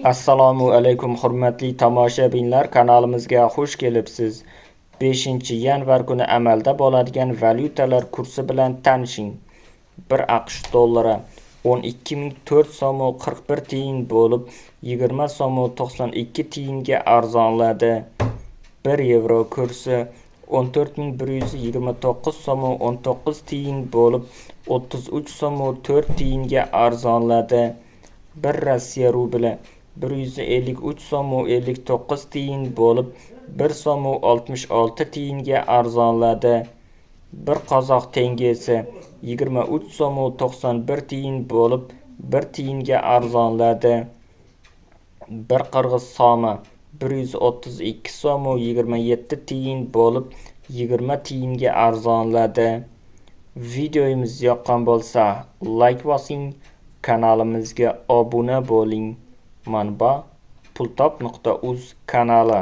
Assalomu alaykum, hurmatli tomoshabinlar, kanalimizga xush kelibsiz. 5-yanvar kuni amalda bo'ladigan valyutalar kursi bilan tanishing. 1 AQSh dollari 12 004 so'm 41 tiyin bo'lib, 20 so'm 92 tiyinga arzonladi. 1 yevro kursi 14 129 so'm 19 tiyin bo'lib, 33 so'm 4 tiyinga arzonladi. 1 Rossiya rubli 153 so'm 59 tiyin bo'lib, 1 so'm 66 tiyinga arzonladi. 1 qozoq tengesi 23 so'm 91 tiyin bo'lib, 1 tiyinga arzonladi. 1 qirg'iz so'mi 132 so'm 27 tiyin bo'lib, 20 tiyinga arzonladi. Videomiz yoqqan bo'lsa, layk bosing, kanalimizga obuna bo'ling. Manba: pultop.uz kanali.